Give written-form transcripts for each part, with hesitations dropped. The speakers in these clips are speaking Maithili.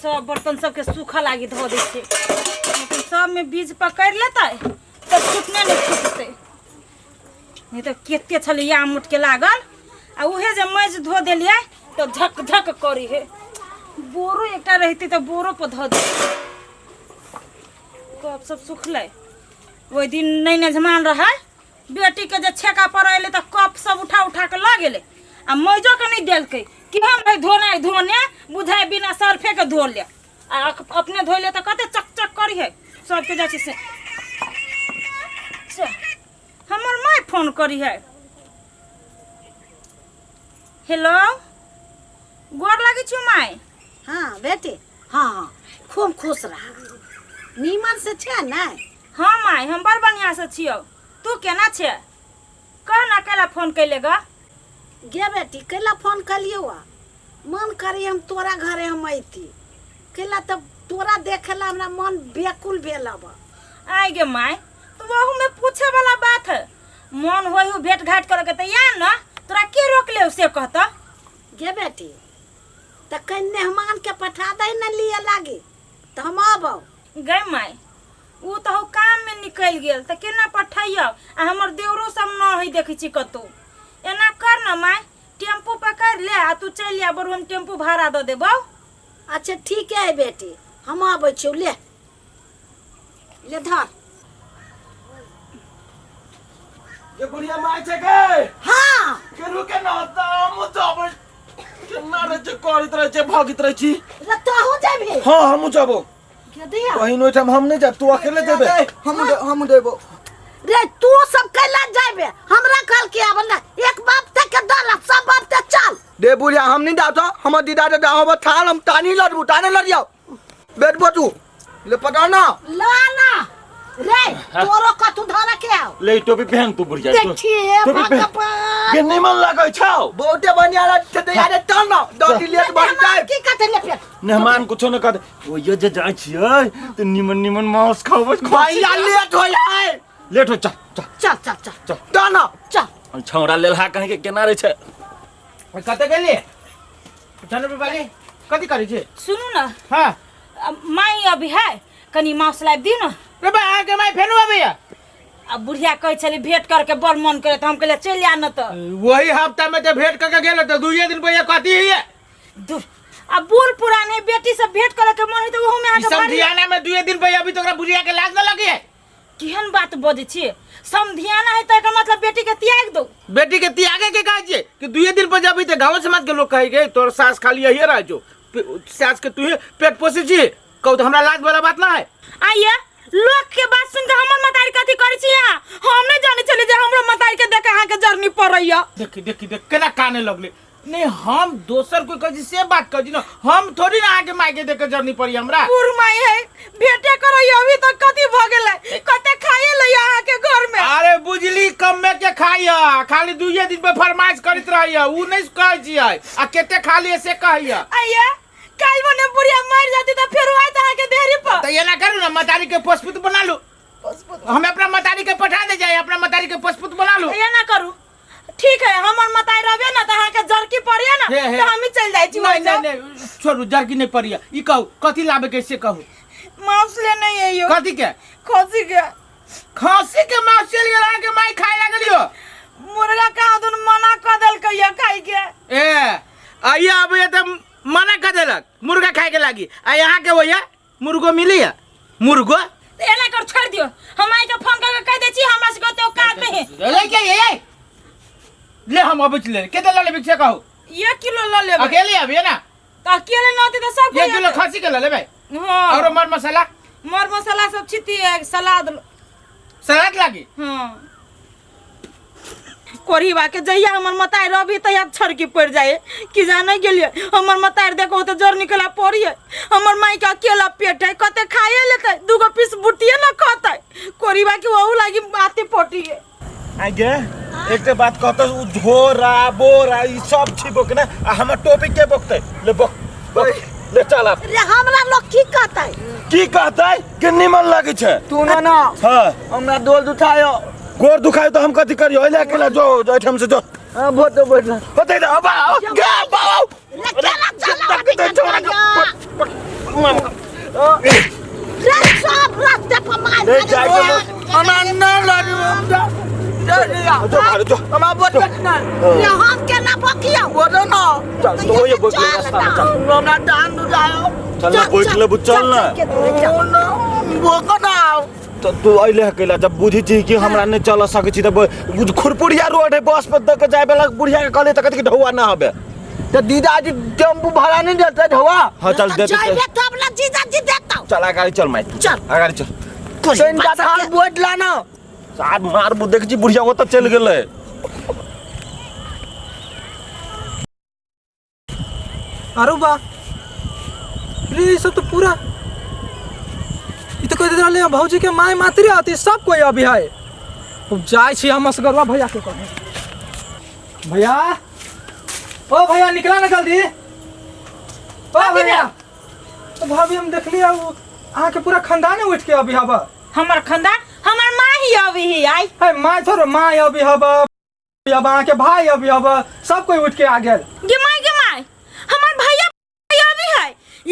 सब बर्तन सबके सूखऽ लागी धो दै छियै, लेकिन सबमे बीज पकड़ि लेतै तऽ छुटने नहि छुटतै। नहि तऽ कते छलै या मोटके लागल आ उहे जे माँजि धो देलियै तऽ झक झक करी है। बोरो एकटा रहितै तऽ बोरो पर धो देतै। कप सब सुखलै। ओहि दिन नहि नजमान रहै बेटीके, जे छेका पर अयलै तऽ कप सब उठा उठा कऽ लऽ गेलै आ मौजोके नहि देलकै कि हम है धोने धोने बुझाइ बिना सर्फेके धो ले आ अपने धो ले तऽ कते चक चक करी है सबके जाइ छै से। से हमर माय फोन करी है। हेलो, गोर लगै छियौ माय। हाँ बेटी, हाँ हाँ, खूब खुश रह, नीमन से छै ने? हाँ माय, हम बड़ बढ़िआँ से छियौ, तू केना छे? कह ना, कैला फोन कैले ग? गे बेटी, कैला फोन कलियौ? आ मन करी हम तोरा घरे हम अयती, कैला तऽ तोरा देखे ला हमरा मन बेकुल भेल। अब आइ गे माय, तो वहू में पूछे वाला बात है? मन होई हो भेंट घाट करे के तऽ या न, तोरा के रोक ले से कहता? गे बेटी, तऽ कनि मेहमान के पठा दे न लिए लागी तऽ हम आबौ। गै माय, ओ तऽ हौ काम में निकलि गेल तऽ केना पठैयौ? आ हमर देवरो सब न है देखै छी कतौ। एना कर न माय, टेम्पू पकड़ि ले आ तू चलि आ, बरू हम टेम्पू भाड़ा दऽ देबौ। अच्छा ठीक है बेटी, हम आबै छियौ। ले ले धर। ये बुढ़िया माय छै गे? हाँ। के रुके न त हम जाबै। केना रहै छै, करैत रहै छै, भागैत रहै छी। रे तोहू जेबही? हाँ, हमहूँ जाबो। गे दिया बहिन ओहिठाम हम नहि जायब, तू अकेले जेबे। हम देबो। रे तू सब कैला जाबे? हमरा कहल के आब ना एक बाप तक के दल सब बाप ते चल। दे बुढ़िया, हम नहीं जाता, हमर दीदा दे हम थाल हम तानी लड़बू, ताने लड़ जाओ बेट बटू ले पता ना। ला ना रे, तोरो कतू धर के आओ। ले टोपी पहन तू बुढ़िया। देखिए। टोपी पहन। भगवान के निमन लागै छौ। बहुते बढ़िया लग छै तऽ यारे चल ना दस दिन लेट बढ़ जाए। की कहते ले फेर? मेहमान कुछो न कहते। ओयो जे जाइ छियै तऽ निमन निमन मांस खाबै। भैया लेट हो जाए। लेट हो, चल चल। चल चल चल। चल। चल ना। चल। छौड़ा लेलहा कहीं के केना रहै छै। कतऽ गेलियै चंद्र बाली? कथी करै छी? सुनू ना। हाँ। माई अभी है, कनी मांस लाबि दियौ ने। रे बा, अहाँके माय फेनो अबैया? आ बुढ़िया कहै छलै भेंट करके बड़ मन करे, तऽ हम कहलियै चलि आ न तऽ। वही हफ्ता में तऽ भेंट करके गेल तऽ दुइये दिन पहिले कथी होइए? दूर आ बूढ़ पुरान है, बेटी से भेंट करे के मन है तऽ ओहू में ई अहाँके भारी। समधियाना में दुइये दिन पहिले अभी तो ओकरा बुढ़िया के लाज न लगी है? केहन बात बजै छियै? समधियाना है तऽ एकर मतलब बेटी के त्याग दो? बेटी के त्यागे के कहै छियै कि दुइये दिन पर जब तऽ गाँव समाज के लोग कहे गे तोर सास खाली यही रह जो सास के तू पेट पोसै छी। कहू तऽ हमरा लाज वाला बात ना है? आइए लोग के बात सुन के हमर मतारी कथी करै छी अहाँ? हम नहीं जानै छलियै जे हमरो मतारी के देख अहाँ के जरनी पड़ैया। देखी देखी देख केना काने लगले। नहीं, हम दोसर कोई कहै छी से बात कहै छी ना, हम थोड़ी ना अहाँके माय के देख के जरनी पड़ी हमरा। बूढ़ माय है, भेटे करैया अभी तक कथी भऽ गेलै? कते खाइए लैया अहाँ के घर में? अरे बुझली कम्मे के खाइया, खाली दुइये दिन पे फरमाइश करैत रहैया। उ नहीं कहै छियै आ केते खा लिए से कहैया। आइए काल्हि मने बुढ़िया मर जाती तऽ फेर आयत अहाँ के देहरी पर। तऽ एना करू ना, मतारी के पोसपुत बना लू। हम अपना मतारी के पठा दे जाए, अपना मतारी के पोसपुत बना लू। एना करू, ठीक है, हमर मताई रहबे ना तऽ अहाँ के जरकी पड़िया ना। हे, हे। तऽ हमही चलि जाइ छी। नहीं नहीं नहीं, छोड़ू, जरकी नहीं पड़िया। ई कहू कथी लाबे के से कहू। मांस ले नहीं अइयो। कथी के? खसी के। खसी के मांस चलि गेल, अहाँके माय खाय लागलियो। मुर्गा कहाँ दुन मना कऽ देलकै या खाय के। ए आइए अबैया तऽ मना कऽ देलक मुर्गा खाय के लागी आ यहाँ के होइया मुर्गो मिली है मुर्गो। तऽ एना कर, छोड़ि दियौ, हम माय के फोन कऽ के कहि दै छी हमरा सबके ओते औकात नहीं है। ले के ये ले, हम अबै छी ले। केते लऽ लेबै से कहू? 1 किलो लऽ लेबै। अकेले अबियै ना? तऽ अकेले न होतै तऽ सब 1 किलो खसी के लऽ लेबै? हाँ। और मर मसाला? मर मसाला सब छिती है, सलाद। सलाद लागी? हाँ। कोढ़ीबा के जहिया हमर मताई रवि तहिया छड़की पड़ जाए कि जाने गेलिए हमर मताई देखो तो जर निकला पड़ी है। हमर माई के अकेला पेट है, कते खाए लेते, दूगो पीस बुटिए न खतै। कोढ़ीबा के वहू लागी आते पटी है। आगे एकटा बात कहतो, उ झोरा बोरा ई सब छी बोकने आ हमर टोपी के बोकतै? ले बोक बोक, ले चल आब। रे हमरा लोग की कहतै? की कहतै के निमन लागै छै। तू ना ना। हाँ। हमरा डोल दुखायो। गोर दुखायो तऽ हम कथी करियो? एले अकेला जो जो एठाम से जो। हाँ, बहुत तो बैठला। होतै तऽ अब आओ गे बाबू। रे चला चला। रे सब रास्ते पर मार ले जाए के बस। हमरा न लड़बो जा जा जा जो घर जो हमरा बोल ना ये हम केना बकियौ बोलो ना चल तो ये बोल रास्ता में चल हमरा दान दुजायो चल ना बैठ लेबू चल ना ना बोको ना तो तू अइले हकेला जब बुझी छी कि हमरा नहीं चल सकै छी त खुरपुरिया रोड है बस पर दऽ के जाय वाला बुढ़िया के कहले त कहते कि ढौआ ना हबे तो दीदाजी टेम्पू भाड़ा नहीं देते ढौआ हां चल दे दे जइबे तब ना जीजाजी देतौ चल अगाडि चल माई तू चल। अगाडि चल सेंटा थाल बोट लाना साथ मारबू देख छी बुढ़िया ओतऽ चलि गेलै अरे बा रे ई सब तो पूरा ई तो कहते रहले भौजी के माय मातरी आती सब कोई अभी है अब जाय छी हम असगरवा भैया के कहे भैया ओ भैया निकला ना जल्दी ओ भैया तो भाभी हम देखलिए अहाँ के पूरा खानदाने उठ के अभी हवा हमर खानदान हमर माँ ही अभी ही आई है माय थोड़ो माय अभी हवा अब अहाँ के भाई अभी हवा सब कोई उठ के आ गेल गे माय गे माय हमर भैया अभी है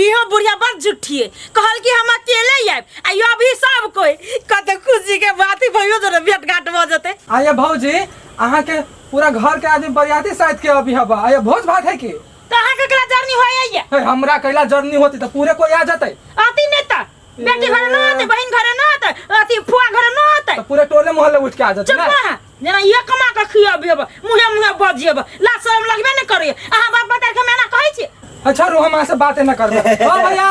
इहो बुढ़िया बड़ झूठी है कहल कि हम अकेले ही आयब आ यो अभी सब कोई कते खुशी के बात है भैयो जरा भेंट घाट भऽ जेतै आइए भौजी अहाँ के पूरा घर के आदमी बरियाती शायद के अभी हवा आइए भोज भात है की तऽ अहाँ केकरा जरनी होइए हे, हमरा कैला जरनी होती तऽ पूरे कोई आ जतै अति नहि तऽ बेटी घरे न होतै बहिन घरे न होतै अथी फुआ घरे न होतै तऽ पूरे टोले मोहल्ले उठ के आ जतै चुप ने रह जेना ये कमा के खियाबेब मुहे मुहे बजेब ला शरम लगबे नहि करैए अहाँ बाप बता के हम एना कहै छी अच्छा रो हम अहाँ से बाते न करबै ओ भैया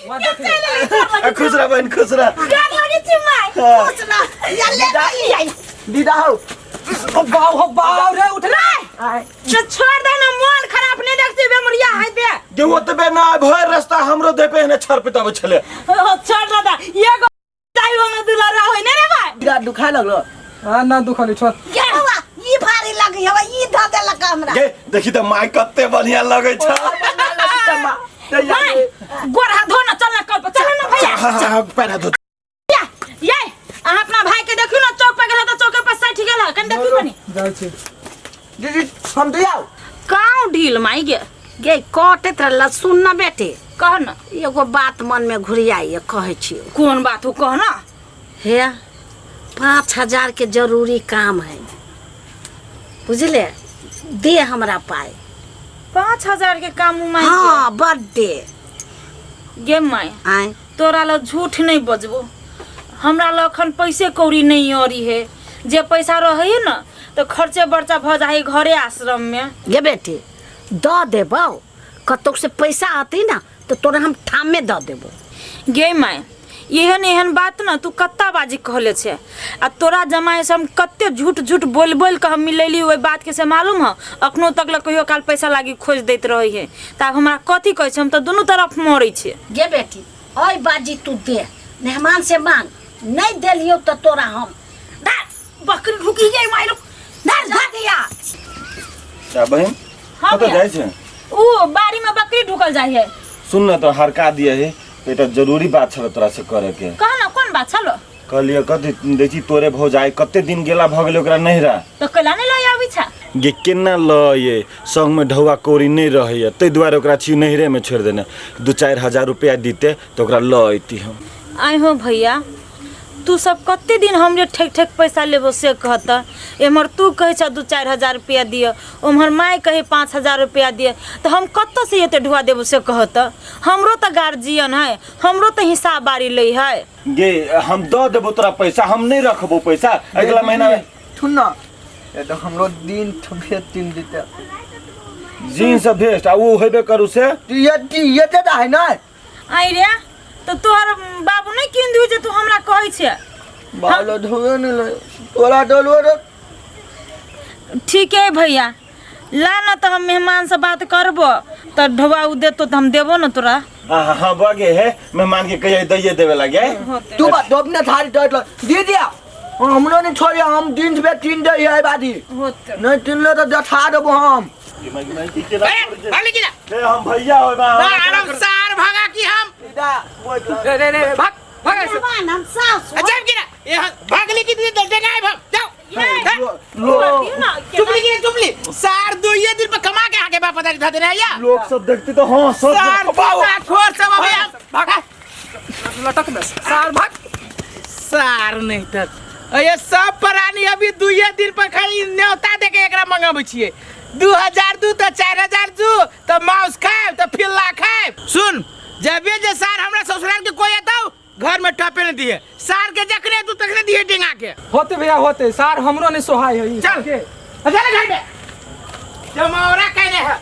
वहाँ देख लियौ। खुश रह बहन खुश रह गाल लगै छी माय खुश रह या ले गई आई दीदा हो ओ बाऊ हो बाऊ रे उठ रे से छोड़ दे ना मोन खराब नहीं देखती बेमरिया है बे गे ओतबे ना भर रास्ता हमरो देबे ने छरपिताबै छले ओ, छोड़ दादा एगो दाई में दुलारा होय ने रे भाई दीदा दुखाय लगलो हां ना दुखली छोड़ गे बौआ ई भारी लगी हवा ई धऽ देलक हमरा गे देखी त माय कते बढ़िया लगै छ भाई गोर हाथ धो ना चल ना कल पर चल ना भैया हाँ, हाँ, हाँ, पैर हाथ धो। या ये अहाँ अपना भाई के देखियो ना चौक पर गेल त चौक पर सठि गेल कनि देखियो कनि जाइ छी दीदी हम तो जाओ काउ ढील माई गे गे कटैत रहल सुन न बेटी कह न एगो बात मन में घुरियाइए कहै छियौ कोन बात हो कह न हे 5,000 के जरूरी काम है बुझले दे हमरा पाइ 5,000 के काम माई हाँ बड दे गे माई आय तोरा लग झूठ नहीं बजबो हमरा लग अखन पैसे कौड़ी नहीं अरी है जे पैसा रहे है न तो खर्चे बर्चा भऽ जाइ घरे आश्रम में गे बेटी दऽ देबौ कतौ से पैसा आती ना तो तोरा हम ठामे दऽ देबो गे माय एहन एहन बात न तू कत्ता बाजी कहले छे आ तोरा जमाए से हम कते झूठ झूठ बोल बोल के हम मिलैली ओहि बात के से मालूम ह अखनो तक ल कहियो काल पैसा लागी खोज दैत रहे है त आब हमरा कथी कहै छै हम तऽ दुनू तरफ मरै छियै गे बेटी ओहि बाजी तू दे मेहमान से मांग नहीं देलियो तो तोरा हम धर, बकरी ढुकी गई माइरो धर धर दिया जा बहिन हाँ कतऽ भैया। जाइ छै ऊ बाड़ी में बकरी ढुकल जाइ है सुन न तो हरका दिए है एकटा जरूरी बात छल तोरा से करे के कह न कोन बात छलो कहलिए कथी देखी तोरे भौजाई कते दिन गेला भऽ गेलै ओकरा नैहरा तो कैला नहीं लऽ आबै छा गे केना लऽ ये संगमे ढौआ कौड़ी नहि रहैए ताहि दुआरे ओकरा छी नैहरेमे छोड़ि देने 2-4 हजार रुपया दिते तऽ ओकरा लऽ अयती हम आइ हो भैया तू सब कते दिन हमरे ठेक ठेक पैसा लेबो से कहत एम्हर तू कहै छ 2-4 हजार रुपया दिअ ओम्हर माय कहै 5,000 रुपया दिअ तऽ हम कतऽ से एते ढुआ देबो से कहत हमरो तऽ गार्जियन है हमरो तऽ हिसाब बारी लै है गे हम दऽ देबो तोरा पैसा हम नहि रखबो पैसा अगिला महीना सुन न ये तो हमरो दिन ठुके तीन देते जीन्स आ भेस्ट आ ओ हेबे करू से ये ये देता है ना आइ रे तऽ तोहर बाबू नहि कीन दियौ जे तू हमरा कहै छै बालो धोए नहीं ले तोरा डोलो रे ठीक है भैया ला न तऽ हम मेहमान से बात करबो तऽ ढोआ उ देतो तऽ हम देबो न तोरा हाँ हाँ हाँ बगे है मेहमान के कहिए दैये देवे लगे तू बात तो अपने थारी टट दे दिया हमरो नहीं छोड़िया हम दिन पे तीन दे है बादी होते नहीं तीन ले तो जठा देबो हम भाग लेके जा हम भैया होय बा आराम सार भागा की हम रे रे रे भाग भाग ऐसे मेहमान हम सास अच्छा की ना ये भाग लेके दे देगा हम जाओ ये लो दियौ ना चुपली के चुपली सार दुइये दिन पे कमा के आके बाप पता धर देने या लोग सब देखते तो हाँ सब सार बाबू छोर सब अभी हम भाग लटक में सार भाग सार नहीं तक ये सब प्राणी अभी दुइये दिन पर खाली न्योता दे के एकरा मंगाबै छियै 2002 तऽ 4000 दू तऽ मांस खायब तऽ फिल्ला खायब। सुन जबे जे सार हमरा ससुराल के कोई एतौ घर में टपे नहीं दिए, सार के जखने तू तखने दिए डेंगा के। होते भैया होते, सार हमरो नहीं सोहाय है। चल। के चल घर में जमावरा कहने है।